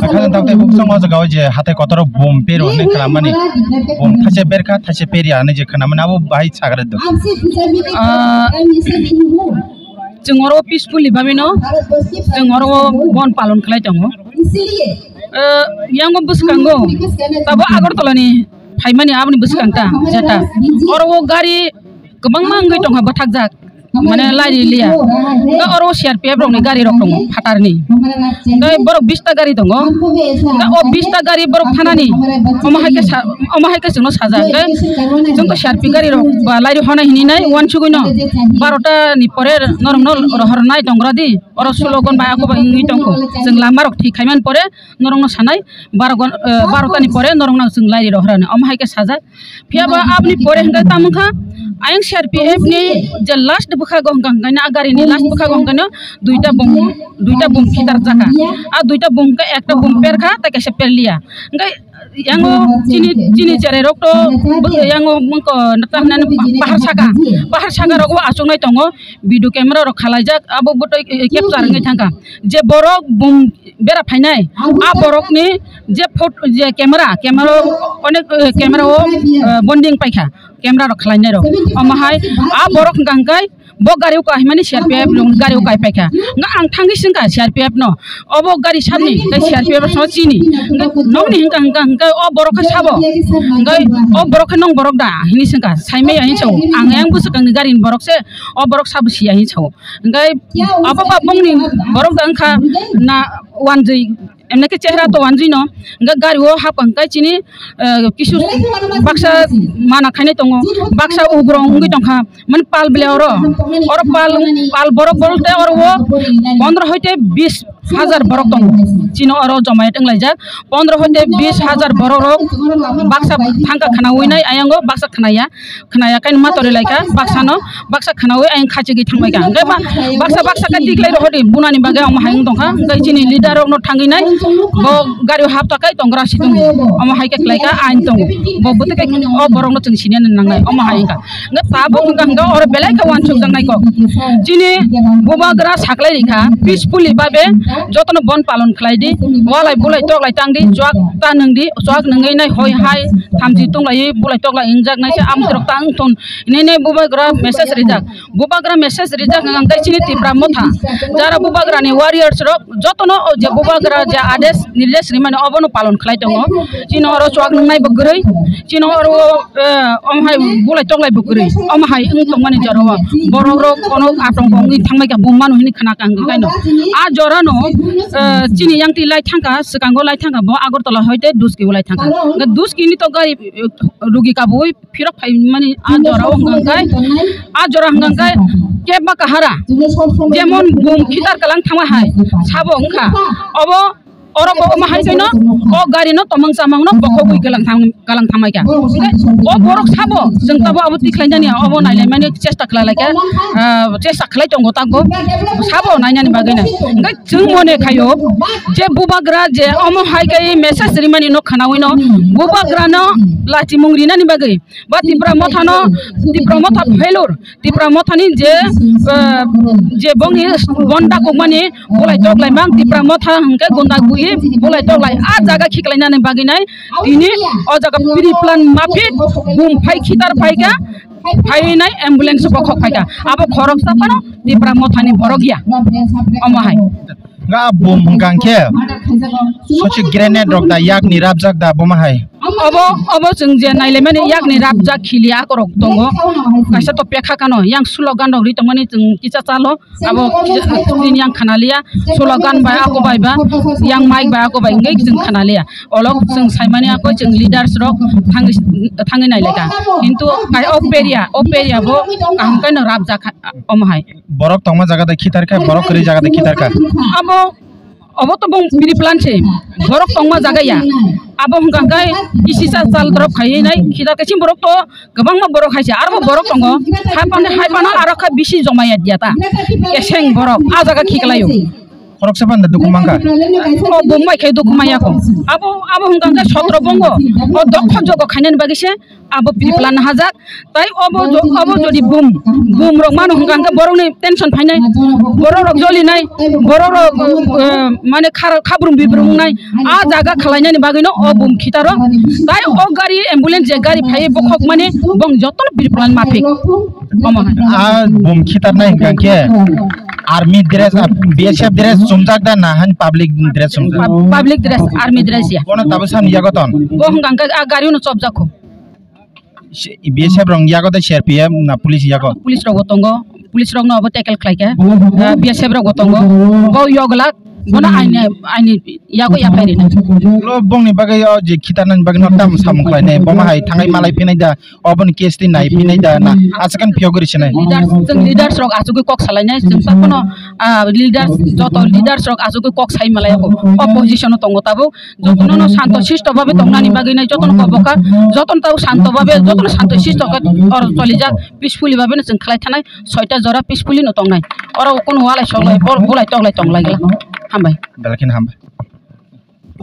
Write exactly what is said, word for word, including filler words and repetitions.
Hakhani taktwi buksong o jaga o je hatai kotor o bum pero hinwi khwnamani, bum thaisa berkha, thaisa perya hinwi je khwnamani, abo bahai sagra do. Ah, chwng oro peacefully babino chwng oro bon palon khlai tongo. Ah, yango bwskango tabo Agartala ni phaimani aboni bwskang ta jeta. Oro o gari kwbangma wngwi tongkha bwthakjak. Mane lairi liya. Hwnkhe oro C R P F rokni gari rok tongo phatarni. Hwnkhe borok bista gari tongo. Hwnkhe o bista gari borok thanani omo hai khe sa-, omo hai khe chwngno sajak. Hwnkhe chwngkhe C R P gari rok ba lairi hwnai hinwi nai uansugwino barota ni pore norokno rohornai tongradi. Oro slogan bai ako bai wngwi tongkho. Chwng lama rok thik khaimani pore norokno sanai baro gon-, eh, barota ni pore norokno chwng lairi rohorani. Omo hai khe sajak. Phiya ba aboni pore hwnkhe tamo wngkha, ayang C R P F ni je last bwkhago hwnkha, hwnkhaino a gari ni last bwkhago hwnkhaino duita bum, duita bum khitar jakha. A duita bum hwnkhe ekta bum perkha, tei kaisa perliya. Hwnkhe yango chini, chini cherai rok to yango mungko nata hwnani pahar saka, pahar saka rogo achuknai tongo, video camera rok khalaijak, abo bwtwi capture wngwi thangkha. Je borok bum bera phainai, a borokni je phot-, je camera, camera o onek, eh, camera o, eh, bonding paikha, camera rok khwlainai rok. Omo hai a borok hwnkha hwnkhe bo gari o kaimani C R P F rok gari o kai paikha. Hwnkhe ang thangwi swngkha C R P F no, obo gari sabni tei C R P F no chini. Hwnkhe nokni hwnkha hwnkha hwnkhe o borok khe sabo. Hwnkhe o borok khe nong borok da hinwi swngkha, saimaya hinwi sao. Ang yang bwswkangni gari ni borok se, o borok sabo siya hinwi sao. Hwnkhe abo ba bongni borok da wngkha na wanjwi, emne khe chehra to wanjwi no, hwnkhe gari o hapkha hwnkhe chini, eh, kisu baksa mana khainai tongo, baksa ugrong wngwi tongkha, mane pal bele oro, oro pal, pal borok bolte oro o pondro hoite bis hajar borok tongo, chini oro jomayat wnglaijak, pondro hoite bis hajar borok rok baksa thangkha khwnaui nai, ayango baksa khwnaya. Khwnaya khe ma tori lai kha, baksa no, baksa khwnaui ayang khachigwi thangbai kha. Hwnkhe ba baksa, baksa khe tiklai rohordi, bunani bagwi omo hai wng tong kha. Hwnkhe chini leader rok no thangwi nai, bo gari o hap ta khe tongra si tongo, omo hai khe khlai kha, ain tongo. Bo bwtwi khe o borok no chwng sini nangnai, omo hai wng kha. Hwnkhe tabuk wng kha, hwnkhe oro belai khe uansuk jak nai kok. Chini bubagra saklai ri kha, peacefully babe joto no bon palon khlai di, walai bulai toklai tang di, chuak ta nwng di, chuak nwngwi nai hoi hai thamchi tonglai bulai toklai wng jak nai se amtwrok ta wng thun. Nini bubagra message rijak. Bubagra message rijak hwnkha hwnkhe chini Tipra Motha. Jara bubagrani warriors rok jotono o je bubagra je ades nirdesh rimani obono palon khlai tongo. Chini oro chuak nwngnai bo kwrwi. Chini oro, eh, omo hai bulai toklai bo kwrwi. Omo hai wng tongmani jora o. Borok rok kono atong bo wngwi thangbai kha bum mano hini khna kha hwnkhe kaino. A jora no, eh, chini yang twi lai thangkha, swkango lai thangkha bo Agartala hoite Duski o lai thangkha. Hwnkhe Duski ni to gari, eh, rugi kabui phirok phaimani a jora o hwnkha hwnkhe, a jora hwnkha hwnkhe kebma kahara, jemon bum khitar kalang thangma hai sabo wngkha, obo oro bo omo hai khe no o gari no tomang chamang no bokhogwi kalang thang-, kalang thangmai kha. Hwnkhe o borok sabo chwng tabo abo tikhlai nani obo nailai mani chesta khlai lai kha, ah, chesta khlai tongo takbo sabo nainani bagwi no. Hwnkhe chwng mone khaio je bubagra je omo hai khe message rimani no khwnaui no bubagra no lachimung rinani bagwi ba Tipra Motha no, Tipra Motha failure, Tipra Motha ni je, eh, je bongni bonda kokmani bulai toklai mang Tipra Motha hwnkhe gunda gui bulai toklai a jaga khiklai nani bagwi nai tini o jaga pre plan mapik bum phai khitar phai kha phai nai ambulance bokhok phai kha abo khoroksa phano Tipra Motha ni borok ya omo hai. Nga bum hwnkha khe sosi grenade rok da yakni rapjak da buma hai. Obo, obo chwng je nailaimani yakni rapjak khili akorok tongo. Kaisa to pekha kano yang slogan rok ri tongmani chwng kisa chalo. Abo kisa chini yang khana liya. Slogan bai ako bai ba yang mic bai ako bai wngwi chwng khana liya. Olok chwng saimani ako chwng leaders rok thangwi, thangwi nai lai kha. Kintu kai o peria, o peria bo kaham kaino rapjak kha, omo hai. Borok tongma jaga de khitar kha, borok kwrwi jaga de khitar kha. Abo, obo to bung pre plan se. Borok tongma jaga ya. Abo hwnkha khe isi sa sal drop khai nai khitar khe chini borok to kwbangma borok hai se. Aro bo borok tongo. Hai pano, hai pano aro kha bisi joma ya dia ta. Keseng borok a jaga khiklai o. Borok se panda dukhu mankha. O bumbai khai dukhu maya ko. Abo, abo hwnkha khe sotro bongo. O dokho jogo khainani bagwi se abo pre-plan hajak. Tai obo jo-, obo jodi bum, bum rok mano hwnkha khe borokni tension phainai. Borok rok jolinai. Borok rok, eh, mane khar-, khabrum bibrum wngnai. A jaga khalainani bagwino o bum khitaro. Tai o gari ambulance je gari phai bokhok mani bong jotono pre-plan mafik. Omo hai. A bum khitarnai hwnkha khe army dress, ah, B S F dress chumjak da na han public dress chumjak? Pub-, public dress, army dress ya. Bono tabuk sani yago ton? Bo hwnkha khe a gari uno chopjak kho. B S F rong yago da C R P F na police yago? Police rok bo tongo, police rok no obo tackle khlai kha. Ah, B S F rok bo tongo. Bo yogla, bono aini, aini yago yaphai rina. Lo bongni bagwi o je khitarnani bagwi no tam samung khlainai, bomo hai thangai malai phinai da, oboni case twi nai phinai da na, aswk phiyok gori sinai. Leaders, chwng leaders rok achugwi kok salainai, chwng ta phano, ah, leaders, joto leaders rok achugwi kok sai malai o, opposition o tongo tabuk, jotono no santo sisto babe tongnani bagwi nai, jotono kobokha, jotono tabuk santo babe, jotono santo sisto khe oro cholijak, peacefully babe no chwng khlai thanai, soita jora peacefully no tongnai, oro kunu walai soklai, bol-, bulai toklai tonglai gla, hambai. Belai kheno hambai.